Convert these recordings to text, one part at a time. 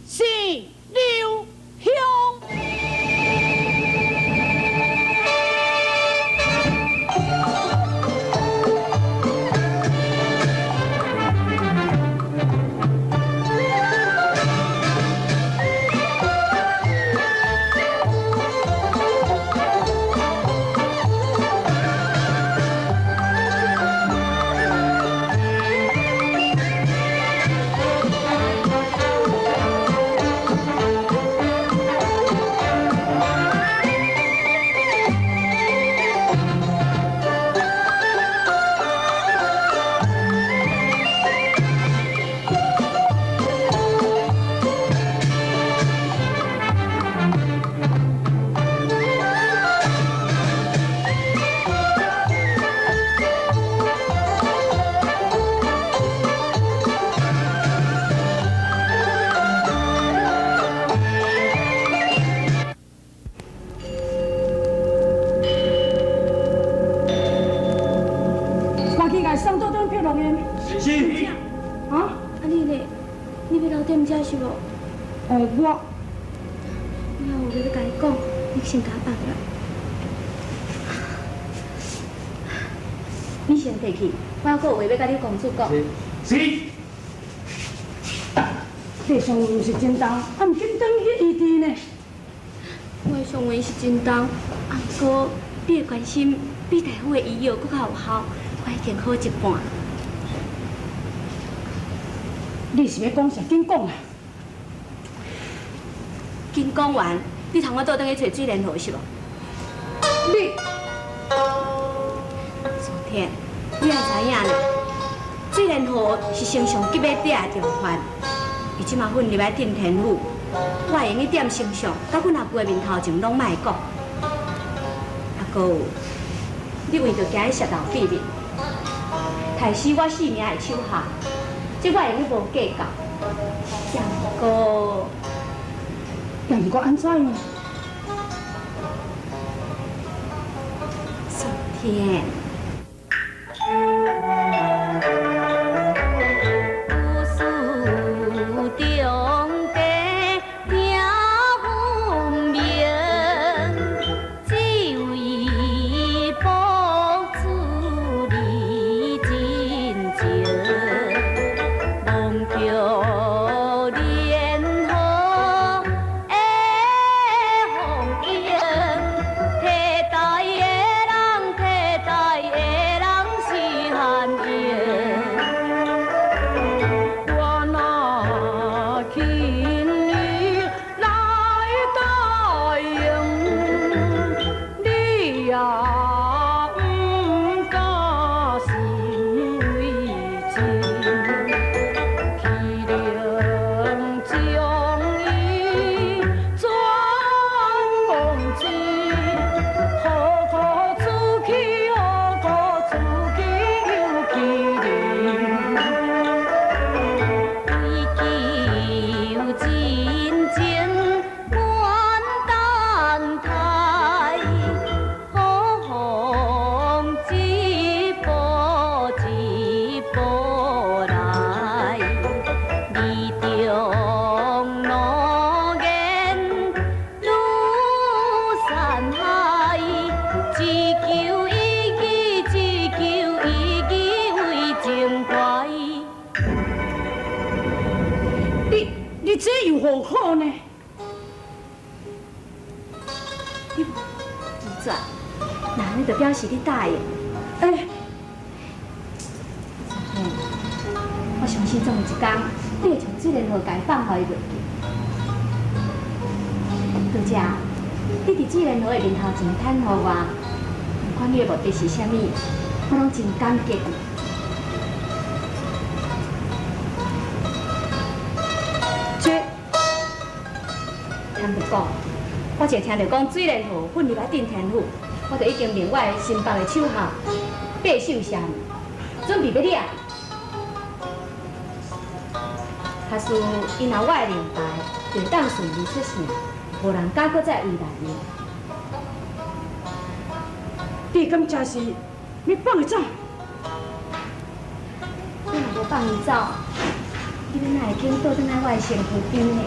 姓刘香。趕緊共送倒轉去落面。是。啊？啊你咧，你欲留踮遮是無？我。我有話欲共你講，你先共我放啦。你先提去，我猶閣有話欲共你公主講。是。你傷毋是真重，啊毋緊轉去醫治呢？我的傷痕是真重，啊毋過你的關心比大夫的醫藥閣較有效，我已經好一半。你是欲講啥？緊講啊！緊講完，你通我倒轉去揣水蓮河是無？你，昨天你也知影呢，水蓮河是丞相級別底的重犯，伊這馬混入來鎮天府，我會用得踮丞相佮阮阿舅的面頭前攏莫講。啊，閣有，你為著驚伊洩露秘密，刣死我性命的手下，這我會用得無計較。也毋過，也毋過按怎樣？宋天。你這又何苦呢？你拒絕，那按呢就表示你答應。欸，我相信總有一天，你會將水蓮河共伊放予伊袂記。多謝，你佇水蓮河的面頭前袒護我，不管你的目的是啥物，我攏真感激你。這，坦白講，我一聽著講水蓮河混入來鎮天府，我就已經命我的新北的手下白秀霞準備欲掠。假使𪜶若我的令牌，就會當順利出城，無人敢閣再為難𪜶。你敢真是欲放伊走？你若無放伊走，你你欲哪會肯倒轉來我的身軀邊呢？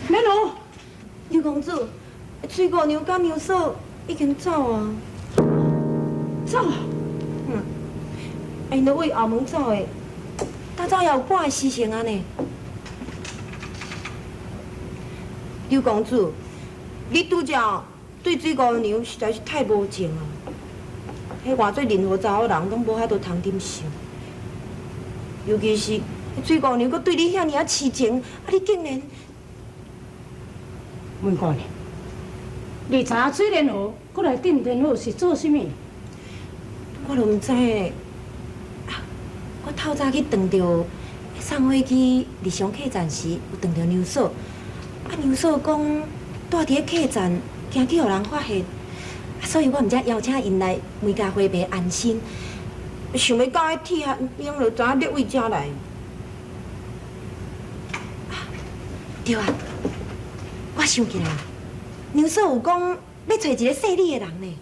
免怒，刘公子，崔姑娘佮娘嫂已经走啊。走啊？嗯，𪜶都对后门走的，搭走也有半个时辰啊呢。刘公子，你拄才对水姑娘实在是太无情啊！彼换做任何查某人，拢无法度通忍受。尤其是水姑娘，阁对你遐尔仔痴情，啊，你竟然……文姑娘，你知影水莲河阁来镇天府是做啥物？我都毋知咧。啊，我透早去撞著送火去日常客栈时，有撞著娘嫂。啊，娘嫂讲住伫咧客栈，惊去予人发现，啊，所以我毋才邀请𪜶来梅家花棚安身。想欲到彼铁汉兵就知影你为遮来。啊，对啊，我想起来，娘嫂有讲欲揣一个姓李的人呢。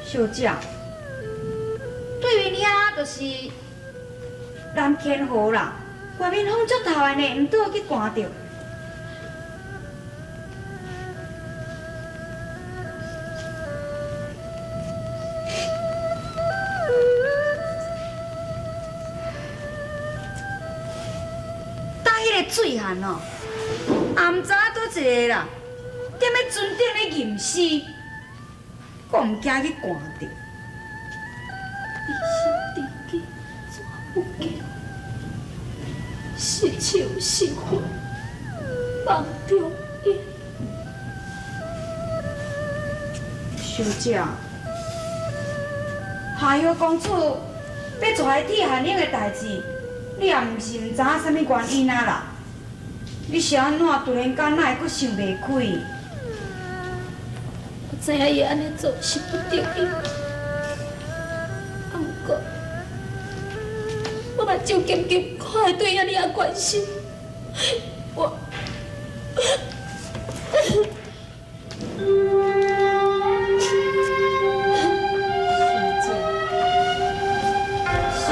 小姐，对面遐就是南天河啦，外面风足透的呢，毋拄好去寒著。搭彼个水汉哦，也毋知影佗一个啦，踮咧船顶咧吟诗。阁毋惊去寒著。你心知己怎不见？是笑是恨，梦中影。小姐，夏侯公子欲做彼铁汉英的代志，你也毋是毋知影啥物原因啊啦？你是按怎突然间哪会阁想袂开？我知影伊按呢做是不得已，啊，毋过我目睭金金看伊对遐尔仔关心，我。小姐，想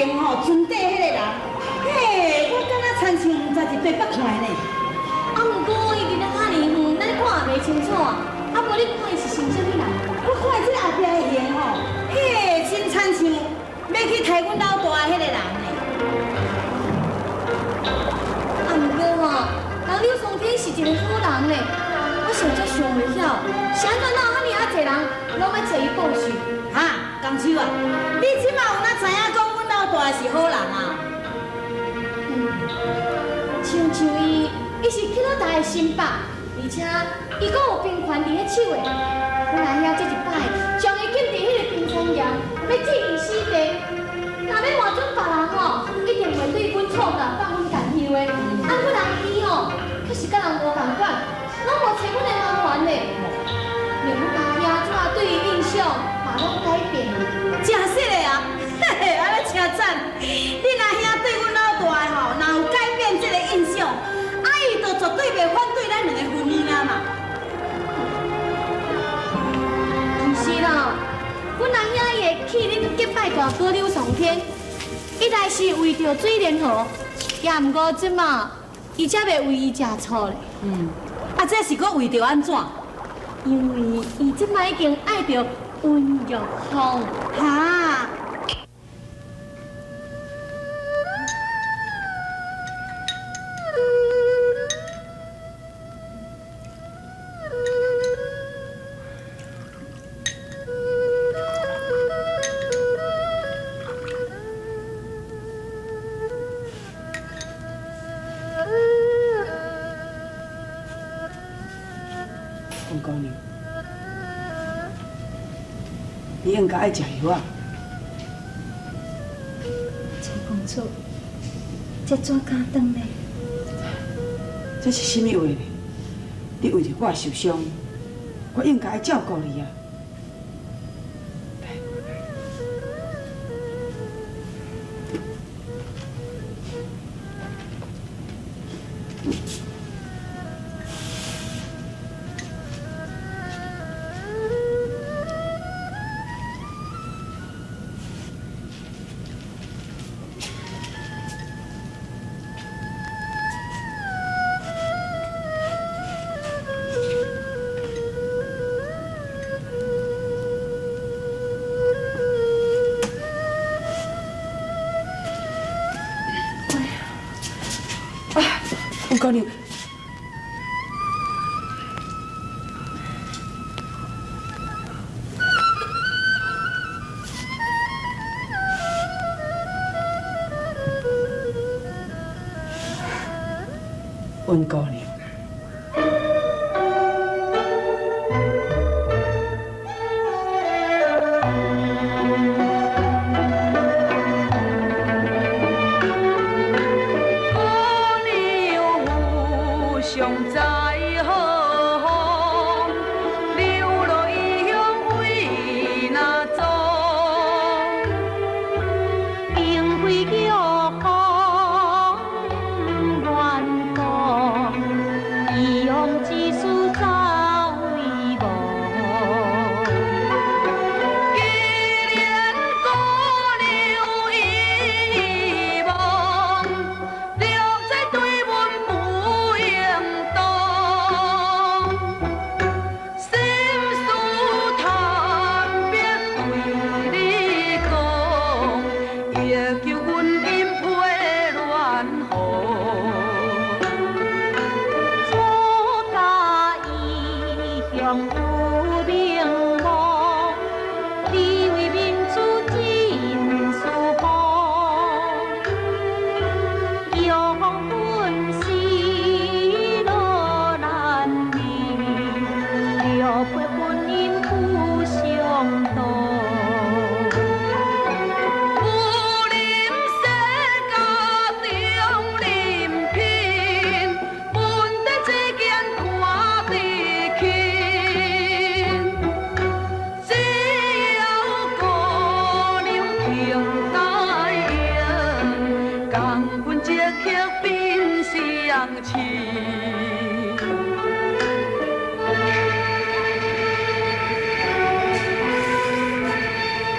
边吼船底彼个人，嘿，我敢若亲像毋知伫佗北看的呢。啊，毋过伊伫咧遐尔远，咱看也袂清楚啊。啊，无你看伊是像啥物人？我看这个后壁的形吼，嘿，真亲像欲去刣阮老大的彼个人呢。啊，毋过吼，人柳松天是一个好人呢，我实在想袂晓，是按怎哪有遐尔仔济人拢欲揣伊报仇？哈，江秋啊，你这马有哪知影讲阮老大是好人啊？亲像伊，伊是去老大的新北，而且伊阁有兵权伫彼手的。阮阿兄这一摆将伊禁伫彼个冰山岩，欲置伊死地。若欲换做别人吼，一定会对阮错觉放阮共乡的。啊，阮阿伊吼，却是佮人无仝款，拢无揣阮的麻烦呢。连阮阿兄这马对伊印象嘛拢改变了。真实的啊，嘿嘿，按呢真赞！恁阿兄对阮老大的吼，若有改变这个印象，啊，伊就绝对袂反对咱两个婚姻啊嘛。其实啦，阮阿兄伊会去恁结拜大哥柳松天，一来是为著水莲河，也毋过这马伊才袂为伊食醋咧。嗯，啊，这是阁为著按怎？因为伊这马已经爱著温玉凤。哈？温姑娘，你应该爱食药啊。崔公主，这怎敢当呢？这是啥物话呢？你为著我受伤，我应该爱照顾你啊。来。啊，温姑娘。温姑娘。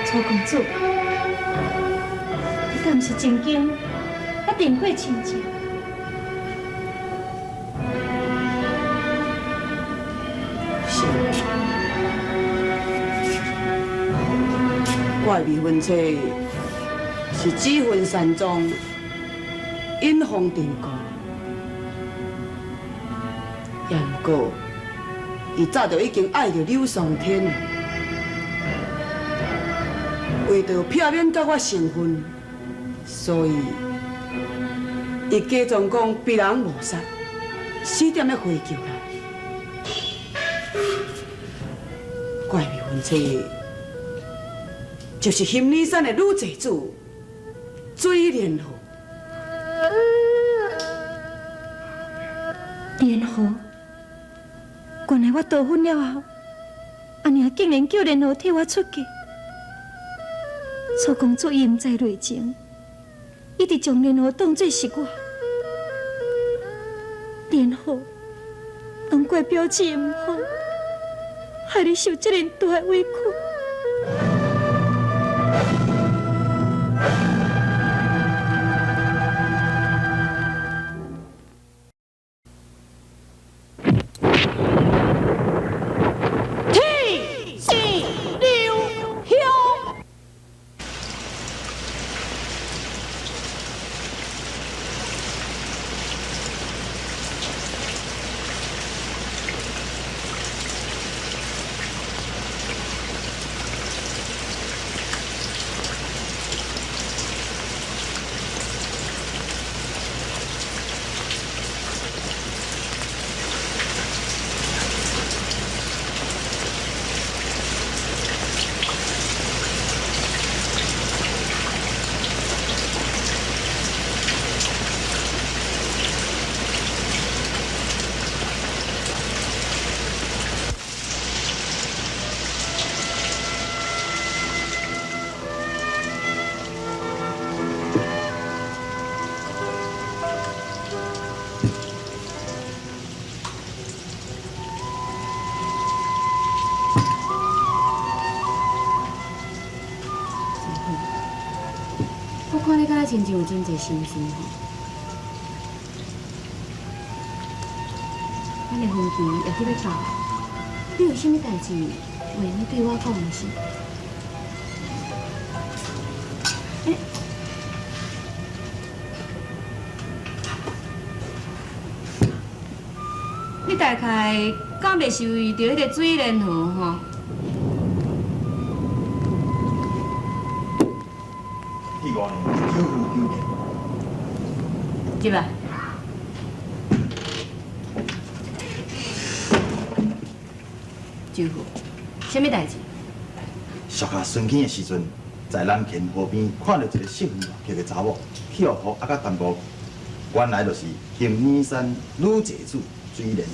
楚公主，你敢毋是曾经捌定过亲情？是。我的未婚妻是紫云山庄隐风定公，也毋过，伊早就已经爱著柳松天了。为著避免佮我成婚，所以伊假装讲被人谋杀，死踮咧回桥内。我的未婚妻就是熊里山的女济主水莲荷。莲荷，原来我逃婚了后，阿娘竟然叫莲荷替我出嫁。楚公主伊毋知内情，一直将莲荷当作是我。莲荷，难怪表姊毋好，害你受这么大的委屈。我看你敢若亲像有真济心事吼。咱的婚期也去欲到，你有啥物代志袂用对我讲的是？欸，你大概敢袂是为著彼个水莲荷吼？第五年九负九年。入来。周父，啥物代志？属下巡更的时阵，在南乾河边看著一个四魂六魄的查某，去予雨压甲淡薄，原来就是熊里山女济主水莲。